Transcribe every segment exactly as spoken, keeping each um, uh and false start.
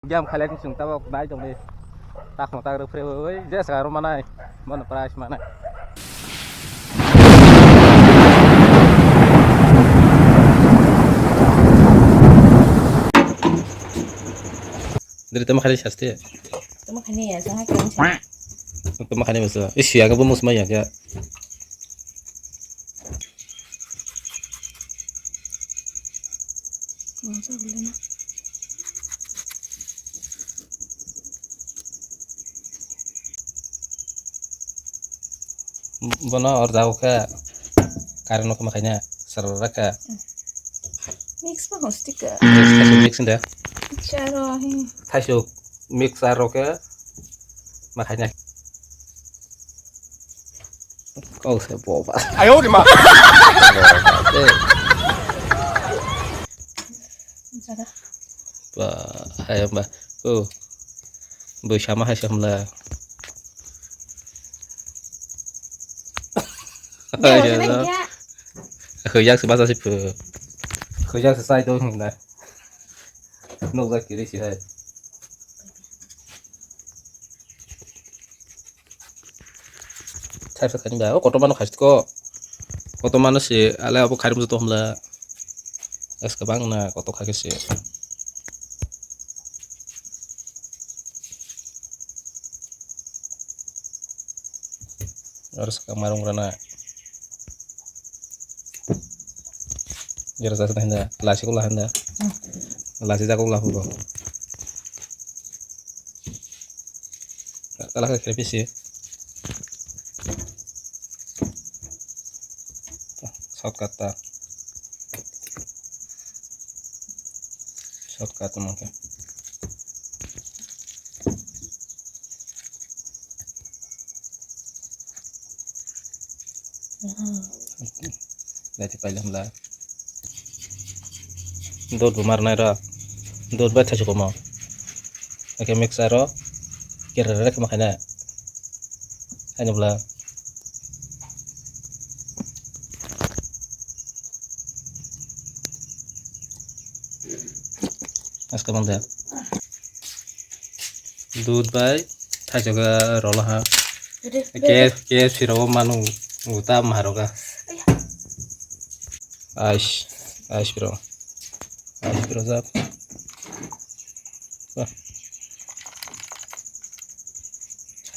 Game khailai chwng tabok nai tongdi. Takno tak rwphre oi je sa aro manai. Bono prize manai. Diri tamo khani saste. Tamo khani ya, jangan kau sih. Tamo khani basa. Isi ya, kamu musma ya, ya. Bono or jago khe current no kama khaina sarara khe. Mix pa hosti ka. Mix, mix nda. Charo hi. Thaisuk mix aro khe ma khaina. Kau se boba. Ayo de ma. Ba, hai ba. Ko. Bo sama hai samla. Hai ya. Khuyang se basa se phu. Khuyang se sai do hingla. Nokjak kiri si hai. Sai sa kani ba o kotor mano khasi ko. Kotor mano se ale abo khari musa to hamla. Es kabang na kotor khake se. Aro saka marung rana. Jera jasa hinda, lasi kula hinda. Lasi jago lapu go. Kala kala kere pisi. Shortcut ta. Shortcut mangke. Dati pailem la. Dot bo marnai ro. Dot bai thaisuk omo. Eke mixer ro. Kerere khe ma khaina. Ani bwla. Aska bang da. Dud bai thaisok rolo ha. K F C rogo manu uta maharoga. Ais, ais bro. Ais bro jab.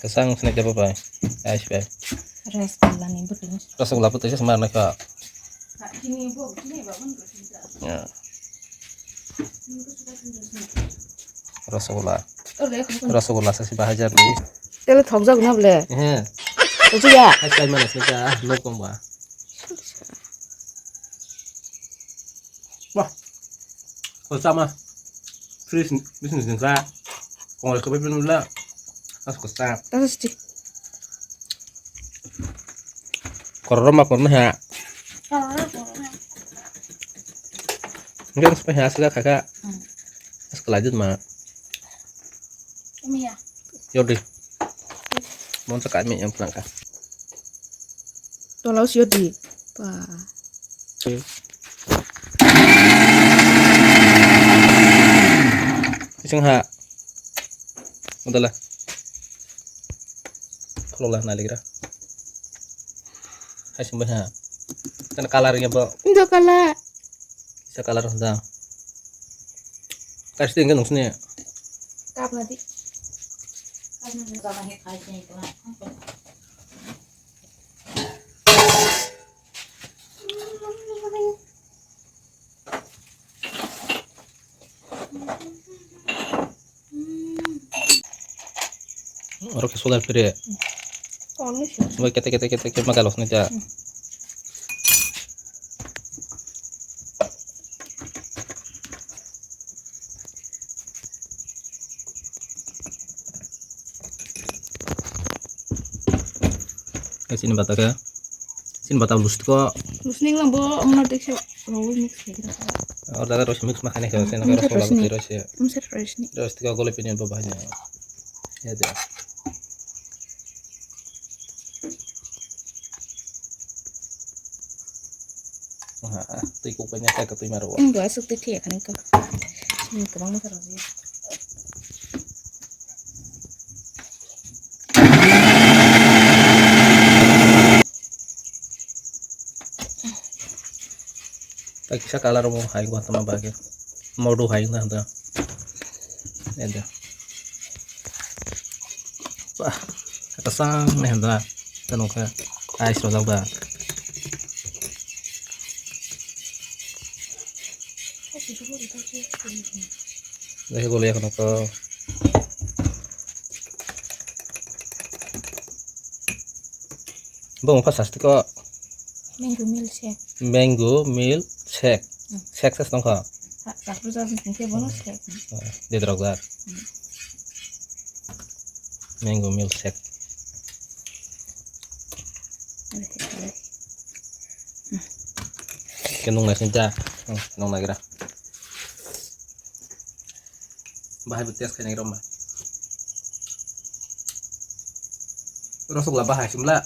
Kasang snack jabo bai. Ais bai. Rasgulla ni butu. Rasgulla butu sih semar nak. Ya. Rasgulla. Rasgulla sasi bahai jar di. Tele thok jak na ble. He. Uji ya. Hai sai mana sih ka? Lo kong ba. Wah. Ko sama. Fridge bising bising ka. Kong ko bin la. As ko sa. Tahu sih. Kororo ma korno ha. Enggak sampai hasil kakak. Sekolah aja ma. Ini ya. Yodi. Mau cakap mi yang pelangka. Tolong si Yodi. Wah. Iseng ha. Udahlah. Follow lah naligra. Hai sumbai ha. Kan color nya bo. Indo kala. Sa color da. Kasih tinggal nungsni. Kap nanti. Kap nanti sama hit aja itu lah. Oro khe soda phire. Bai kete kete kete kete ma galos ni ta. Sini bata khe. Sini bata lus ko. Lus ning lang bo amna tekse. Oro daga rosi mix ma khani khe sini rosi. Rosi ko gole pini bo bahai. Ya de. Twi kok pai nya kha twi maro. Ang bo asuk twi thia khani ko. Sini kwbang ma kha rw. Kisa colour bo hai bo tongma bagwi. Modu hai wngkha hwnda. Ede. Bah, kwchang nai hwnda. Tei nokha ice rojak da. Dai bole ekhono ko. Bo mokha sasti ko. Mango milk shake. Mango milk shake. Hmm. Shake se tongkha. Ha, chakru chakru tongkhe bono shake. Ah, de drok da. Hmm. Mango milk shake. Oke, oke. Ke nung nai sinta. Hmm, nung nai gira. Bahai bo test khainai rok ma. Rosogla bahai simla.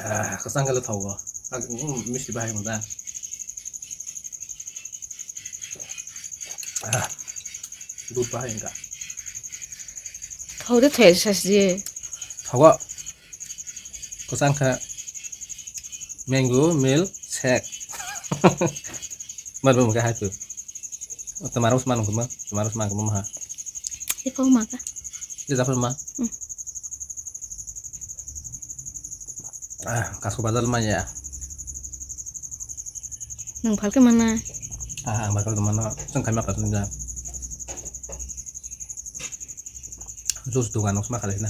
Ah, kwchang khe le thogo. Ak, mm, misti bahai wngkha. Ah, dud bahai wngkha. Thok de thai sasi. Thogo. Kwchang kha mango milk shake. Mar bo mokhe hai tu. Tama rok sma nung kuma, tama rok sma kuma ha. Iko maka. Iko ma. Hmm. Ah, kasko bazar ma ya. Nung phalke mana. Ah, bakal mana. Seng kami apa tu ya. Jus dukan nung sma khalai na.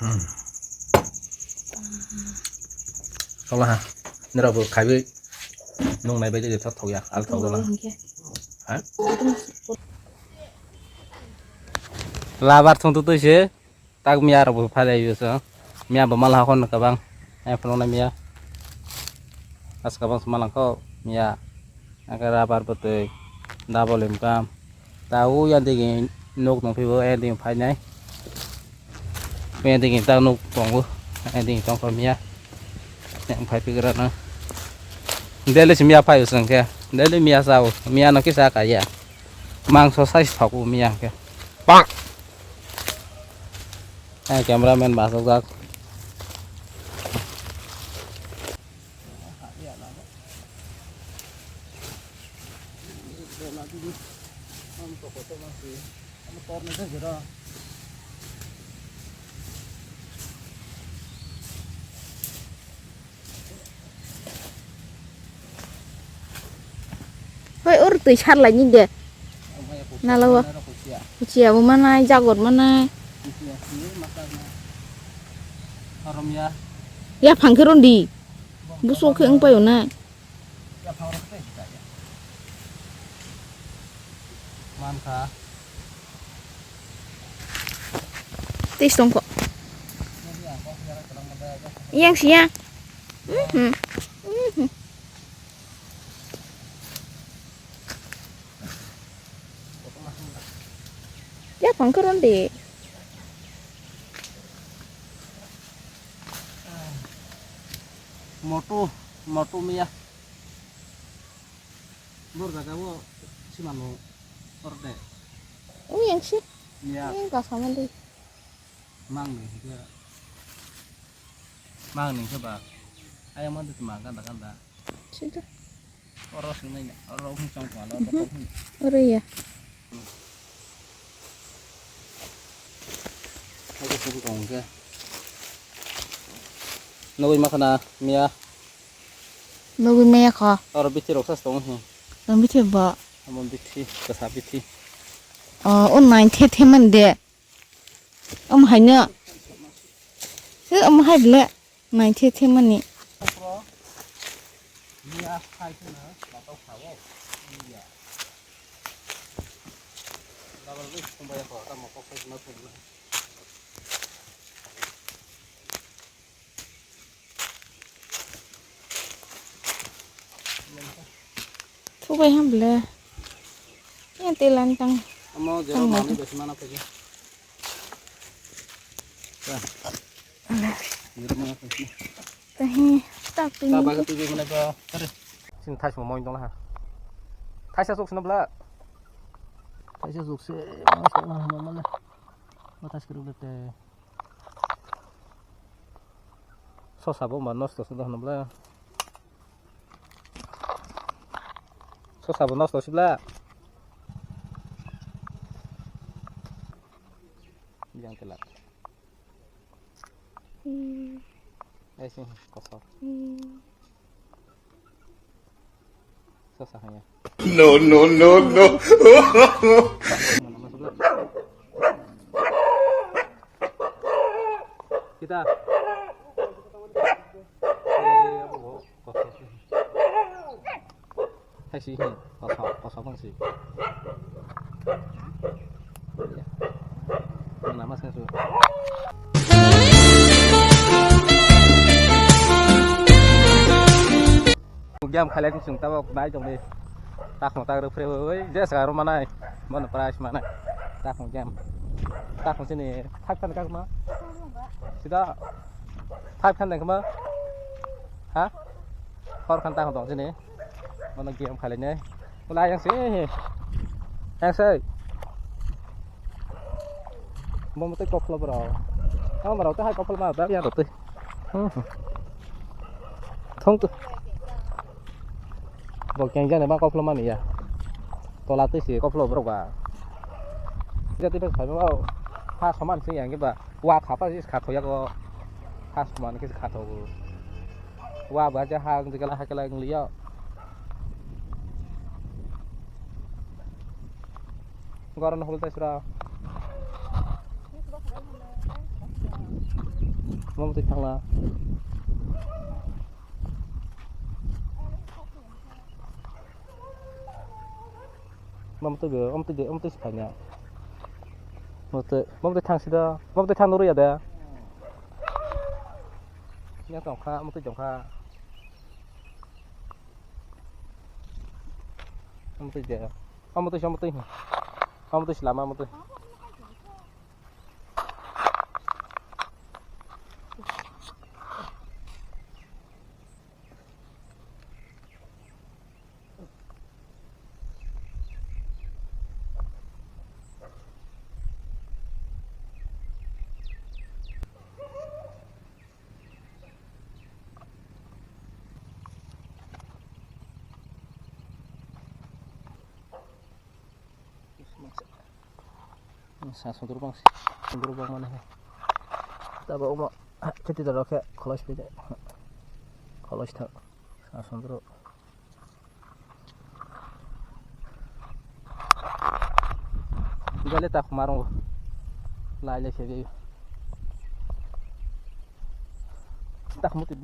Hmm. Tongla ha. Nira bo khabi nung nai bai de thok thok ya. Al thok la. Ha? Labar thung tu tu se. Tak miya rok bo phai lai so. Miya bo mala hakon kwbang. Ai phunuknai miya. As kwbang se malang kho miya. Ake rubber bwtwi double income. Ta o yang digi nok tong phibo, yang digi phainai. Yang digi ta nok tongo. Yang digi tong kho miya. Yang phai phigra na. Daily se miya phai usang khe. Daily miya sao. Miya no kisa kaya. Mangso size thok o miya khe. Pak. Ai, cameraman bachajak. Hoi, oro twi sarlai ni de. Nalo o. Kuchia bo manai, jagor manai. Yaphang khe rondi. Buso khe wng paio na. Mankha. Tis tongkho. Yang siya. Mhm. Mhm. Yaphang khe rondi. Moto, moto miya. Bor jaga o simano orde. Ui, yang si. Miya. Yang ka sama di. Mang ni ke. Mang ni ke ba. Ayam ada tu mang ganda ganda. Sida. Oro swngnai na, oro wng chong kha, oro. Mhm. Oro ya. Oro sung tong khe. Nugui ma khana miya. Nugui maya kha. Oro bithi rok sas tong hi. Nang bithi ba. Amo bithi, kasa bithi. O, o nine the the man de. Omo hai no. Se omo hai ble. Nine the the mani. Thubai ham ble. Yang telan tang. Amo jero tang mani lagi. Besi mana pagi. Tahi tak tu. Ta ni. Ba tu mana ba. Tare. Sin thai sung moin tong ha. Thai sa suk sna bla. Thai sa suk se. Mana mana. Batas kiri bete. Sosa bo ma nosto se dohno bla. Sosa bo nosto se bla. Yang tela. Hmm. Ai sing kosok. Hmm. Sosa hanya. No, no, no, no. Kita. Hai si, kosok, kosok bang si. Nama sing su. Game khalai ni sung tabok nai tong di. Takmo tak rw phre oi je sa ro manai. Bono prize manai. Takmo game. Takmo sini thak thak kak ma. Sida thak thak kak ma. Ha? Hor khan takmo tong sini. Bono game khalai ne. Wala yang si. Yang si. Bo mutai kophlo bro. Ang bro ta hai kophlo ma ba ya rotoi. Hmm. Thong tu. Bo kengjani ma kophlo mani ya. Tola twi si kophlo bro ba. Jati bek phai ma ha soman si yang ba. Wa khapa si khatho ya ko. Ha soman ki khatho. Wa ba ja ha ang jigala ha kala ang liya. Goron hol tai sura. Mom twi thangla. Mom twi be, mom twi de, mom twi si phanya. Mom twi, mom twi thang sida, mom twi thang nuru ya da. Ya tong kha, mom twi tong kha. Mom twi de. Mom twi, mom twi. Mom twi si lama, mom twi. Sa sundru bang, sundru bang mane. Tabo omo kheti doro khe kholoi sipide. Kholoi sithak sa sundru. Gale tak marung. Lai lai sebe. Tak muti.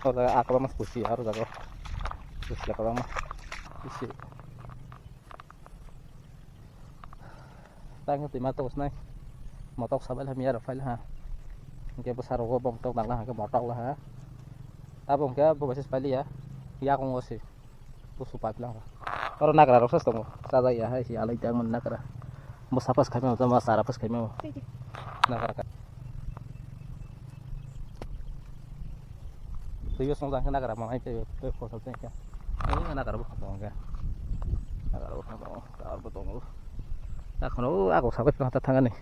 O jaga a kwbangma pusi aro jaga o pusi kwbangma pusi. Tang twima tok snai motok sabai hamya rok phai ha. Hingke bwsa rogo bom tok dangla hingke motok la ha. Abo hingke bo bai se pailiya yakungo se. Busu pipe lang. Oro nagra rok sas tongo. Sajak ya hai si alai tang man nagra. Bo sapas khaima, bo sara pas khaima. Nagra ka. Tuyo song jang nagra ma hai te, te ko sal te ka. Ni nagra bo tongo ka. Nagra bo tongo. Tar bo tongo. Takhono ako sabai pa ta thangani.